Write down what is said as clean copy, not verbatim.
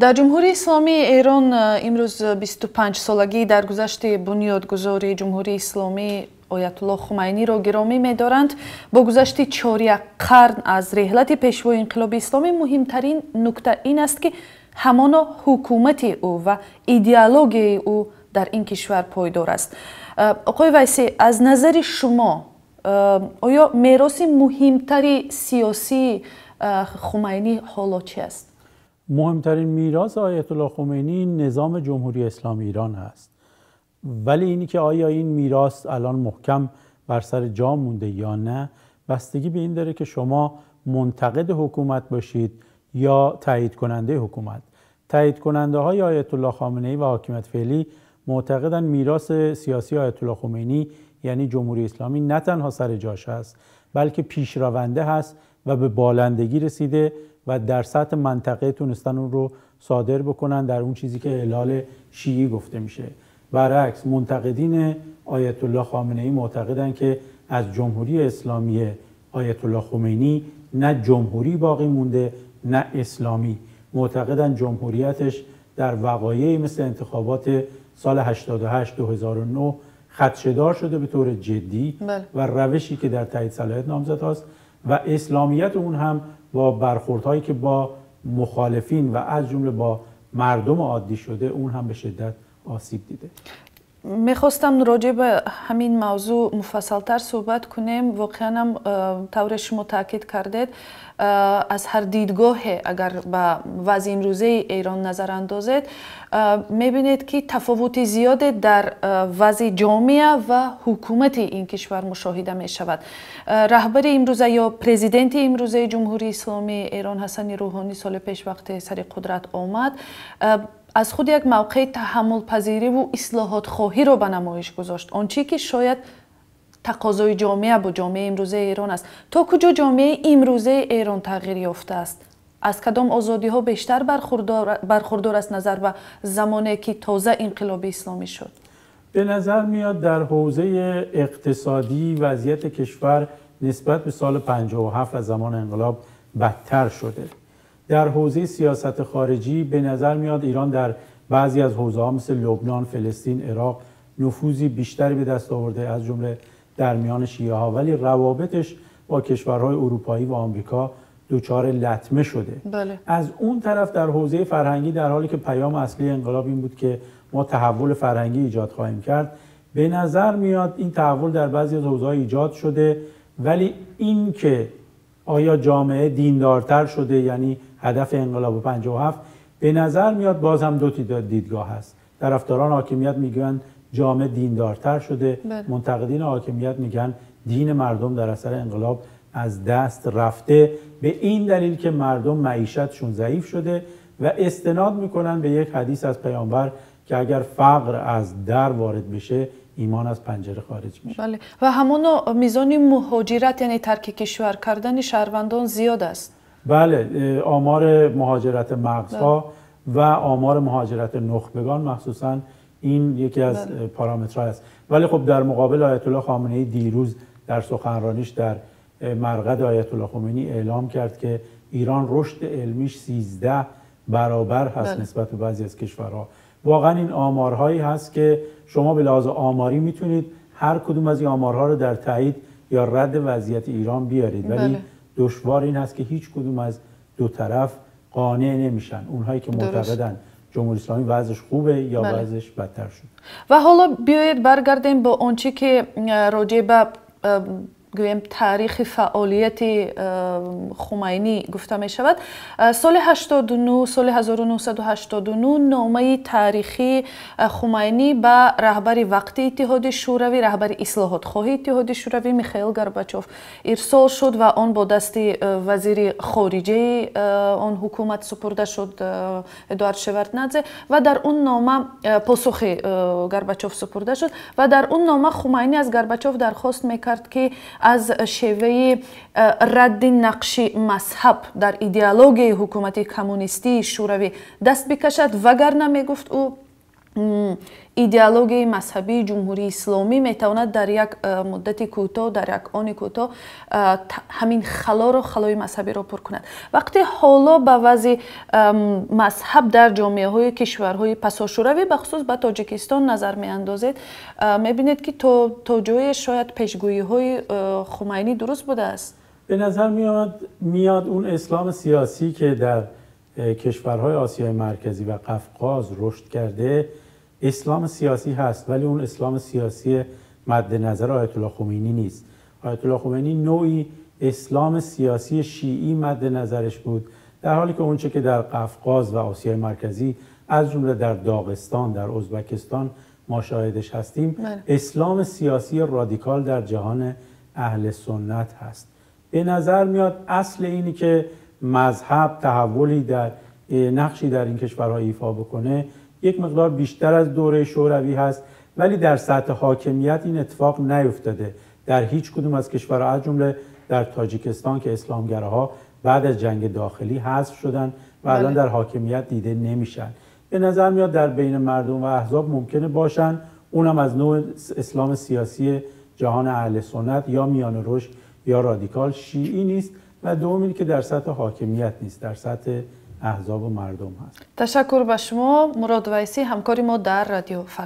Дар Ҷумҳурии Исломии Эрон имрӯз 25-солагии даргузашти бунёдгузори Ҷумҳурии Исломӣ Оятулло Хумайниро гиромӣ медоранд. Бо гузашти чоряк қарн аз реҳлати пешвои инқилоби исломӣ муҳимтарин нукта ин аст, ки ҳамоно ҳукумати ӯ ва идеологияи ӯ дар ин кишвар пойдор аст. Оқои Вайсӣ, аз назари шумо оё мероси муҳимтари сиёсии Хумайнӣ ҳоло чи аст? مهمترین میراث آیت الله خمینی نظام جمهوری اسلامی ایران هست، ولی اینی که آیا این میراث الان محکم بر سر جا مونده یا نه بستگی به این داره که شما منتقد حکومت باشید یا تایید کننده حکومت. تایید کننده های آیت الله خامنه ای و حاکمیت فعلی معتقدن میراث سیاسی آیت الله خمینی یعنی جمهوری اسلامی نه تنها سر جاش هست بلکه پیشرونده هست و به بالندگی رسیده و در سطح منطقه تونستن اون رو صادر بکنن در اون چیزی که اعلال شیعی گفته میشه. برعکس منتقدین آیت الله خامنه ای معتقدن که از جمهوری اسلامی آیت الله خمینی نه جمهوری باقی مونده نه اسلامی. معتقدن جمهوریتش در وقایعی مثل انتخابات سال 88 2009 خدشه‌دار شده به طور جدی و روشی که در تایید صلاحیت نامزد هاست و اسلامیت اون هم با برخوردهایی که با مخالفین و از جمله با مردم عادی شده اون هم به شدت آسیب دیده. میخواستم راجع به همین موضوع مفصلتر صحبت کنیم. واقعا هم طور شما تاکید کردید از هر دیدگاه اگر به وضع امروزه ایران نظر اندازید میبینید که تفاوت زیاد در وضع جامعه و حکومت این کشور مشاهده می شود. رهبر امروزه یا پرزیدنت امروزه جمهوری اسلامی ایران حسن روحانی سال پیش وقت سر قدرت آمد از خود یک موقع تحمل پذیری و اصلاحات خواهی را به نمایش گذاشت، آنچه که شاید تقاضای جامعه با جامعه امروزه ایران است. تا کجا جامعه امروزه ایران تغییر یافته است؟ از کدام آزادی ها بیشتر برخوردار است نظر به زمانی که تازه انقلاب اسلامی شد؟ به نظر میاد در حوزه اقتصادی وضعیت کشور نسبت به سال 57 از زمان انقلاب بدتر شده. در حوزه سیاست خارجی به نظر میاد ایران در بعضی از حوزه‌ها مثل لبنان، فلسطین، عراق نفوذی بیشتری به دست آورده از جمله در میان شیعه ها، ولی روابطش با کشورهای اروپایی و آمریکا دچار لطمه شده. بله. از اون طرف در حوزه فرهنگی در حالی که پیام اصلی انقلاب این بود که ما تحول فرهنگی ایجاد خواهیم کرد، به نظر میاد این تحول در بعضی از حوزه‌ها ایجاد شده، ولی این که آیا جامعه دیندارتر شده یعنی هدف انقلاب 57 به نظر میاد باز هم دو دیدگاه هست. طرفداران حاکمیت میگن جامعه دیندارتر شده، منتقدین حاکمیت میگن دین مردم در اثر انقلاب از دست رفته، به این دلیل که مردم معیشتشون ضعیف شده و استناد میکنن به یک حدیث از پیامبر که اگر فقر از در وارد بشه ایمان از پنجره خارج میشه. بله. و همون میزان مهاجرت یعنی ترک کشور کردن شهروندان زیاد است. بله، آمار مهاجرت مغزها و آمار مهاجرت نخبگان مخصوصا این یکی از پارامترها است. ولی خب در مقابل آیت الله خامنه ای دیروز در سخنرانیش در مرقد آیت الله خمینی اعلام کرد که ایران رشد علمیش 13 برابر هست نسبت به بعضی از کشورها. واقعا این آمارهایی هست که شما به لحاظ آماری میتونید هر کدوم از این آمارها رو در تایید یا رد وضعیت ایران بیارید، ولی دشوار این هست که هیچ کدوم از دو طرف قانع نمیشن، اونهایی که معتقدن جمهوری اسلامی وضعش خوبه یا وضعش بدتر شد. و حالا بیایید برگردیم با آنچه که راجع به گویم تاریخ فعالیت خمینی گفته می شود. سال 89 سال 1989 نامه تاریخی خمینی به رهبر وقتی اتحاد شوروی، رهبر اصلاحات خواهی اتحاد شوروی میخائیل گورباچوف ارسال شد و آن با دست وزیر خارجه آن حکومت سپرده شد، ادوارد شواردنادزه، و در اون نامه پاسخ گورباچوف سپرده شد و در اون نامه خمینی از گورباچوف درخواست میکرد که از شیوه رد نقش مذهب در ایدئولوژی حکومت کمونیستی شوروی دست بکشد، وگرنه میگفت او Идеологияи мазҳабии Ҷумҳурии Исломӣ метавонад дар як муддати кӯтоҳ, дар як они кӯтоҳ ҳамин халоро, халои мазҳабиро пур кунад. Вақте ҳоло ба вазъи мазҳаб дар ҷомеаҳои кишварҳои пасошӯравӣ, бахусус ба Тоҷикистон назар меандозед, мебинед, ки то ҷое шояд пешгӯиҳои Хумайнӣ дуруст будааст. به نظر میاد اون اسلام سیاسی که در کشورهای آسیای مرکزی و قفقاز رشد کرده، اسلام سیاسی هست، ولی اون اسلام سیاسی مد نظر آیت الله خمینی نیست. آیت الله خمینی نوعی اسلام سیاسی شیعی مد نظرش بود، در حالی که اونچه که در قفقاز و آسیای مرکزی، از جمله در داغستان، در ازبکستان ما شاهدش هستیم، اسلام سیاسی رادیکال در جهان اهل سنت هست. به نظر میاد اصل اینی که مذهب تحولی در نقشی در این کشورها ایفا بکنه یک مقدار بیشتر از دوره شوروی هست، ولی در سطح حاکمیت این اتفاق نیفتاده در هیچ کدوم از کشورها، از جمله در تاجیکستان که اسلامگراها بعد از جنگ داخلی حذف شدن و الان در حاکمیت دیده نمیشن. به نظر میاد در بین مردم و احزاب ممکنه باشن، اونم از نوع اسلام سیاسی جهان اهل سنت یا میان رشد یا رادیکال، شیعی نیست و دوم اینه که در سطح حاکمیت نیست، در سطح احزاب و مردم هست. تشکر به شما، مراد ویسی، همکار ما در رادیو فردا.